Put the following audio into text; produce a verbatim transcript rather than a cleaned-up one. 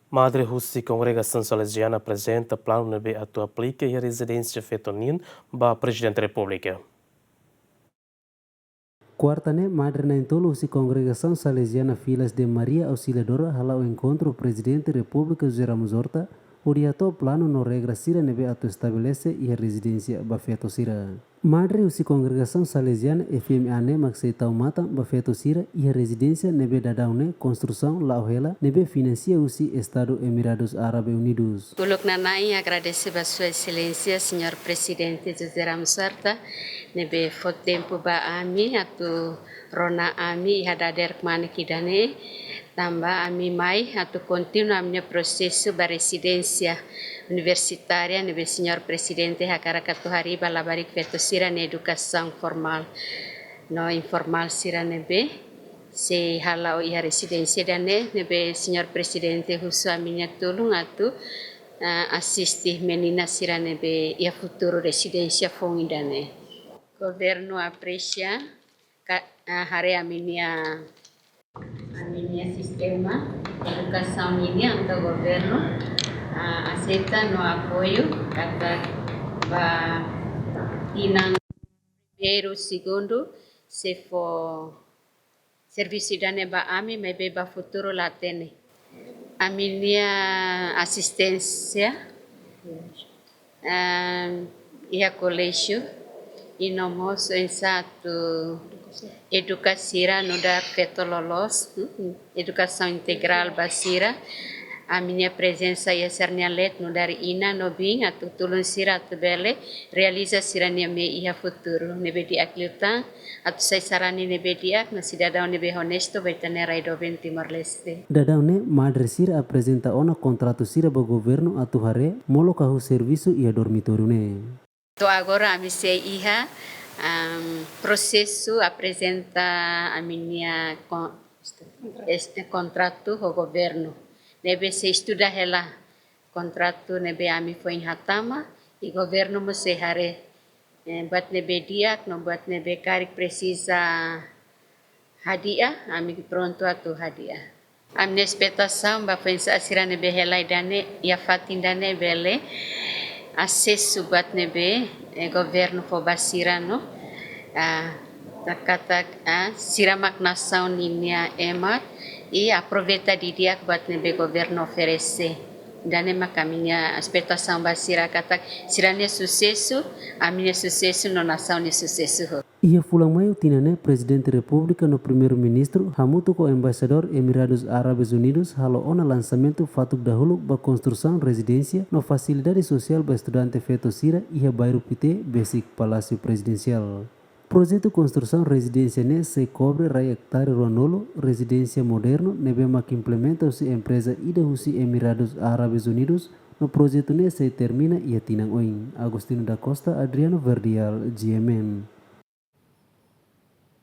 Madre husi Kongregasaun Saleziana aprezenta planu ne'ebé atu aplika iha rezidénsia feto nian ba Prezidente Repúblika. Kuarta ne'e, madre na'in-tolu husi Kongregasaun Saleziana Filhas de Maria Auxiliadora hala'o enkontru Prezidente Repúblika José Ramos Horta, hodi hato'o planu no regra sira ne'ebé atu estabelese iha rezidénsia ba feto sira. Madre husi Kongregasaun Saleziana F M A ne'e mak sei tau matan ba feto sira iha rezidénsia ne'ebé daudaun ne'e konstrusaun la'o hela ne'ebé finansia husi Estadu Emiradus Árabes Unidus. Uluk nanain agradese ba Sua Exelénsia Señór Prezidente José Ramos Horta ne'ebé fó tempu ba ami atu rona ami iha dadeer kmanek ida-ne'e, tanba ami mai atu kontinua ami-nia prosesu ba rezidénsia universitária ne'ebé Señór Prezidente hakarak atu harii ba labarik feto sira-nia edukasaun formál no informál sira ne'ebé sei hala'o iha rezidénsia ida-ne'e, ne'ebé Señór Prezidente husu ami-nia tulun atu, ah, asiste menina sira ne'ebé iha futuru rezidénsia foun ida-ne'e. Governu apresia ka, ah, haree ami-nia, ami-nia sistema edukasaun nian, entaun governu, ah, aseita no apoiu katak ba tinan primeiru, segundu, sei fó servisu ida-ne'e ba ami, maibé ba futuru la hatene. Ami-nia asisténsia, ehm, iha koléjiu, i no mós oinsá atu eduka sira nu'udar feto loloos, hmm, edukasaun integrál ba sira. Ami-nia prezensa iha sira-nia leet nu'udar inan no biin atu tulun sira atu bele realiza sira-nia mehi iha futuru ne'ebé di'ak liután, atu sai sarani ne'ebé di'ak no sidadaun ne'ebé onestu ba ita-nia rai doben Timor-Leste. Daudaun ne'e, madre sira aprezenta ona kontratu sira ba governu atu haree molok hahú servisu iha dormitóriu ne'e. To'o agora ami sei iha, am, prosesu aprezenta ami-nia kon-, este, kontratu ho governu. Ne'ebé sei estuda hela kontratu ne'ebé ami foin hatama, i governu mós sei haree, eh, buat ne'ebé di'ak no buat ne'ebé karik presiza hadi'a, ami prontu atu hadi'a. Ami-nia espetasaun ba foin-sa'e sira ne'ebé hela ida-ne'e, iha fatin ida-ne'e bele asesu buat ne'ebé, eh, governu fó ba sira no, ah, katak, ah, sira mak nasaun ninia ema, i aproveita didi'ak buat ne'ebé governu oferese. Ida-ne'e mak ami-nia espetasaun ba sira katak sira-nia susesu, ami-nia susesu no nasaun nia susesu ho. Iha fulan Maiu tinan ne'e, Prezidente Repúblika no Primeiru-Ministru hamutuk ho Embaixadór Emiradus Árabes Unidus halo ona lansamentu fatuk dahuluk ba konstrusaun rezidénsia no fasilidade sosiál ba estudante feto sira iha bairru Pité, besik Palásiu Prezidensiál. Projetu konstrusaun rezidénsia ne'e sei kobre rai ektare ruanulu, rezidénsia modernu ne'ebé mak implementa husi empreza ida husi Emiradus Árabes Unidus, no projetu ne'e sei termina iha tinan oin. Agostinho da Costa, Adriano Verdial, G M N.